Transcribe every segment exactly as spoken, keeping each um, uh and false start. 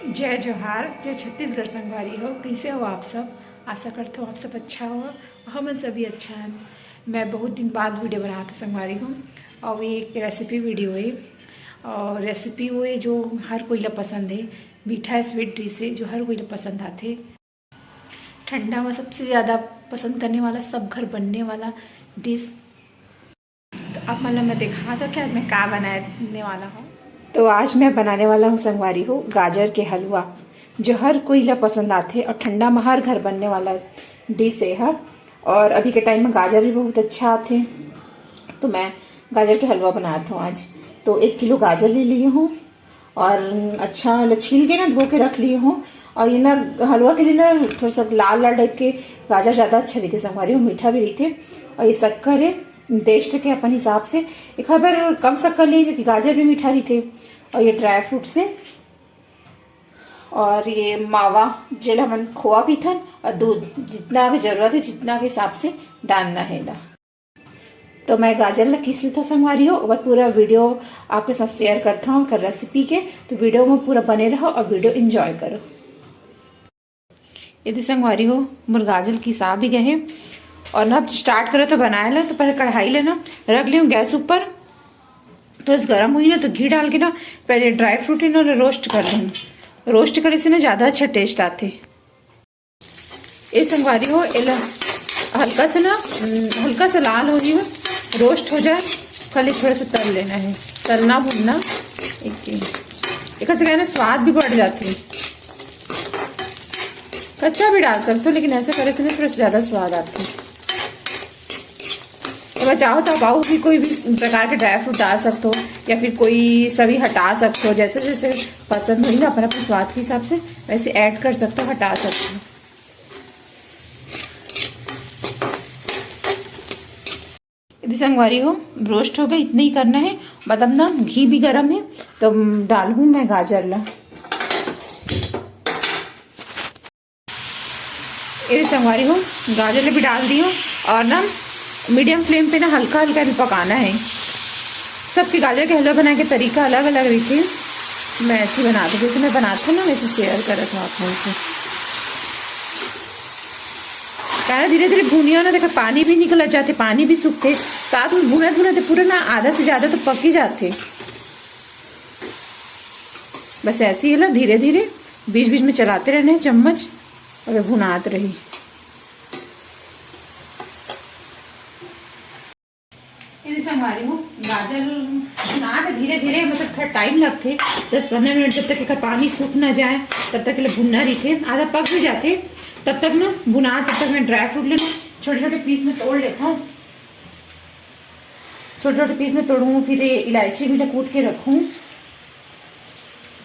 जय जोहार, जय छत्तीसगढ़ संगवारी हो। कइसे हो आप सब? आशा करथों आप सब अच्छा हो, हमन सभी अच्छा हन। मैं बहुत दिन बाद वीडियो बनात हों संगवारी हो, अउ ये एक रेसिपी वीडियो हे। अउ रेसिपी वो हे जो हर कोई ला पसंद हे, मीठा स्वीट डिश हे जो हर कोई ला पसंद आथे। ठंडा में सबसे ज़्यादा पसंद करने वाला, सब घर बनने वाला डिश। तो आप मन ला मैं दिखात हों कि आज मैं का बनाने वाला हूँ। तो आज मैं बनाने वाला हूँ संगवारी हो गाजर के हलवा, जो हर कोई ला पसंद आथे अउ ठंडा में हर घर बनने वाला डिश हे ह। अउ अभी के टाइम में गाजर भी बहुत अच्छा आथे, तो मैं गाजर के हलवा बनात हों आज। तो एक किलो गाजर ले लिए हों अउ अच्छा ल छील के ना धो के रख लिए हों। अउ ये ना हलवा के लिए ना थोड़ा सा लाल लाल टाइप के गाजर ज़्यादा अच्छा रहिथे संगवारी हो, मीठा भी रहिथे। अउ ये शक्कर हे टेस्ट के अपन हिसाब से, एक बार कम शक्कर लिए क्योंकि गाजर भी मीठा रहिथे। अउ ये ड्राई फ्रूट्स हे अउ ये मावा, जेला हमन खोवा कहिथन, अउ दूध, जितना के जरूरत हे जितना के हिसाब से डालना हे एला। तो मैं गाजर ला किस लेथों संगवारी हो, ओकर पूरा वीडियो आपके साथ शेयर करत हों ओकर रेसिपी के। तो वीडियो में पूरा बने रहो अउ वीडियो एंजॉय करो। ये दे संगवारी हो, मोर गाजर किसा भी गे हे अउ ना अब स्टार्ट करत हों बनाए ला। तो पहले कढ़ाई ला ना रख लेहूँ गैस ऊपर, थोड़ा सा गर्म होही ना तो घी डाल के ना पहले ड्राई फ्रूट हे ना रोस्ट कर लेहूँ। रोस्ट करे से ना ज़्यादा अच्छा टेस्ट आथे। ए संगवारी हो, एला हल्का सा ना, हम्म, हल्का सा लाल होही, रोस्ट हो जाए, खाली थोड़ा सा तल लेना हे, तलना भुनना। एक, एकर से क्या हे ना, स्वाद भी बढ़ जाथे। कच्चा भी डाल सकते हो, लेकिन ऐसे करे से ना थोड़ा सा ज़्यादा स्वाद आथे। तो मैं चाहो तो आप अउ भी कोई भी प्रकार के ड्राई फ्रूट डाल सकते हो, या फिर कोई सा भी हटा सकते हो, जैसे जैसे पसंद होही ना, अपन अपन स्वाद के हिसाब से वैसे ऐड कर सकते हो, हटा सकते हो। ये दे संगवारी हो, रोस्ट हो गए, इतना ही करना हे। मतलब ना घी भी गरम हे, तो डालहूँ मैं गाजर ला। ये दे संगवारी हो, गाजर ला भी डाल दियो अउ ना मीडियम फ्लेम पे ना हल्का हल्का भी पकाना हे। सबके गाजर के हलवा बनाए के तरीका अलग अलग रहिथे। मैं ऐसे ही बनात हों, जैसे मैं बनात हों ना वैसे शेयर करत हों आप मन से। काहे धीरे धीरे भुनिया ना, देखा पानी भी निकलत जाथे, पानी भी सूखथे। साथ में भुनत भुनत पूरा ना आधा से ज्यादा तो पक ही जाथे। बस ऐसे ही ना धीरे धीरे बीच बीच में चलाते रहना हे चम्मच, अउ भुनात रही। ये दे संगवारी हो, गाजर भुनात हे धीरे धीरे, मतलब थोड़ा टाइम लगथे, दस पंद्रह मिनट, जब तक एकर पानी सूख ना जाए तब तक एला भुनना रहिथे। आधा पक भी जाथे तब तक ना भुनात, तब तक मैं ड्राई फ्रूट ला ना छोटे छोटे पीस में तोड़ लेत हों। छोटे छोटे पीस में तोड़हूँ, फिर ये इलायची भी ला कूट के रखहूँ।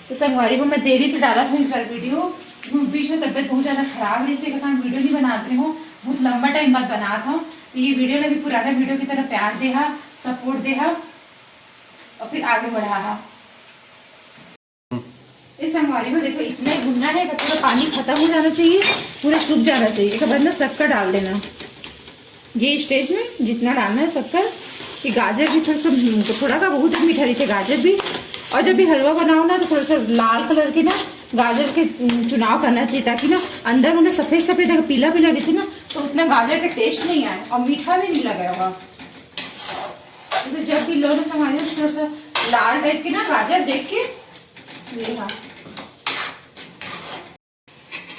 तो संगवारी हो, मैं देरी से डालत हों इस बार वीडियो, बीच में तबीयत बहुत ज्यादा खराब रहिस, एकर कारण वीडियो नहीं बनात रहे हों। बहुत लंबा टाइम बाद बनात हों, तो ये वीडियो ला भी पुराना वीडियो की तरह प्यार देहा, सपोर्ट देहा अउ फिर आगे बढ़ाहा। ये संगवारी हो, देखो इतना ही भुनना हे, पूरा पानी खत्म हो जाना चाहिए, पूरा सूख जाना चाहिए। एक बार ना शक्कर डाल देना ये स्टेज में, जितना डालना हे शक्कर। ये गाजर भी थोड़ा सा, हम्म, तो थोड़ा का बहुत मीठा रहिथे गाजर भी। अउ जब भी हलवा बनाओ ना तो थोड़ा सा लाल कलर के ना गाजर के, हम्म, चुनाव करना चाहिए, ताकि ना अंदर में ना सफेद सफेद अगर पीला पीला रहिथे ना तो उतना गाजर का टेस्ट नहीं आए अउ मीठा भी नहीं लगे होगा। तो जब भी लो ना संगवारी हो, थोड़ा सा लाल टाइप के ना गाजर देख के लेहा।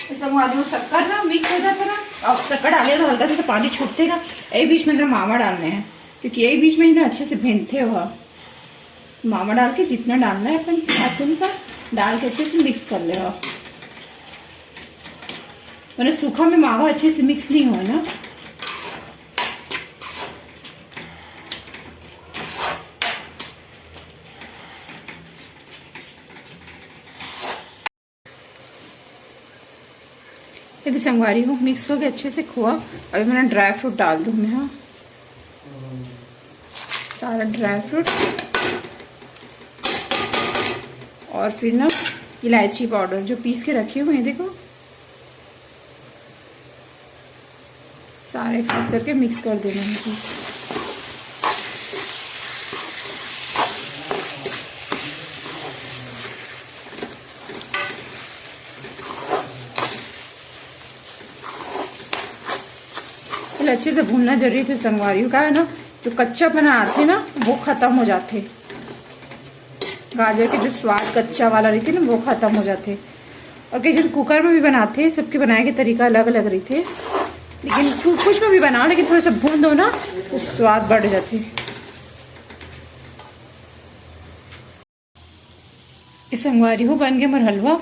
ये संगवारी हो, शक्कर ना मिक्स हो जाथे ना, अउ शक्कर डाले तो हल्का सा तो पानी छूटथे ना, यही बीच में ना मावा डालने हे, क्योंकि यही बीच में ही ना अच्छे से भुनथे ओहा। मावा डाल के जितना डालना हे अपन हाथ अनुसार डाल के अच्छे से मिक्स कर लेहा। मैंने सूखा में मावा अच्छे से मिक्स नहीं होय ना। ये दे संगवारी हो, मिक्स हो गया अच्छे से खोवा। अभी मैं ना ड्राई फ्रूट डाल दूँ मैं, हाँ, सारा ड्राई फ्रूट। अउ फिर ना इलायची पाउडर जो पीस के रखे हुए हैं, देखो, सारे एक साथ करके मिक्स कर देना है। अच्छे से भूनना जरूरी थे संगवारी हो, का है ना, जो कच्चापना आथे ना, वो खत्म हो जाथे। गाजर के जो स्वाद कच्चा वाला रहिथे ना, वो खत्म हो जाथे। और कई झन कुकर में भी बनाथे, सबके बनाए के तरीका अलग अलग रहिथे, लेकिन कु-, कुछ में भी बनाओ, लेकिन थोड़ा सा भून दो ना, तो स्वाद बढ़ जाथे। ये संगवारी हो, बन गया मोर हलवा,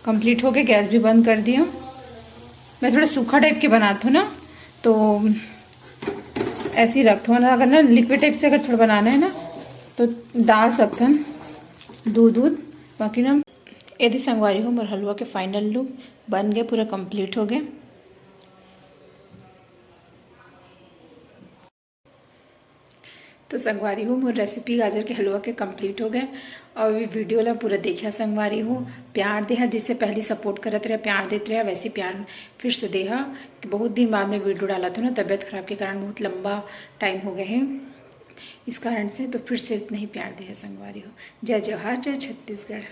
कंप्लीट हो गया। गैस भी बंद कर दिया। मैं थोड़ा सूखा टाइप के बनाती हूँ ना, तो ऐसे ही रखती हूँ ना। अगर ना लिक्विड टाइप से अगर थोड़ा बनाना है ना, तो डाल सकते हैं दूध दूध। बाकी ना, ये दे संगवारी हो, मोर हलवा के फाइनल लुक बन गया, पूरा कंप्लीट हो गया। तो संगवारी हो, मोर रेसिपी गाजर के हलवा के कंप्लीट हो गए। और ये वीडियो ला पूरा देखिया संगवारी हो, प्यार देहा, जैसे पहले सपोर्ट करत रहे, प्यार देत रहे, वैसे प्यार फिर से देहा। कि बहुत दिन बाद में वीडियो डाला था ना, तबीयत खराब के कारण बहुत लंबा टाइम हो गए है, इस कारण से। तो फिर से इतना ही प्यार देहा संगवारी हो। जय जोहार, जय छत्तीसगढ़।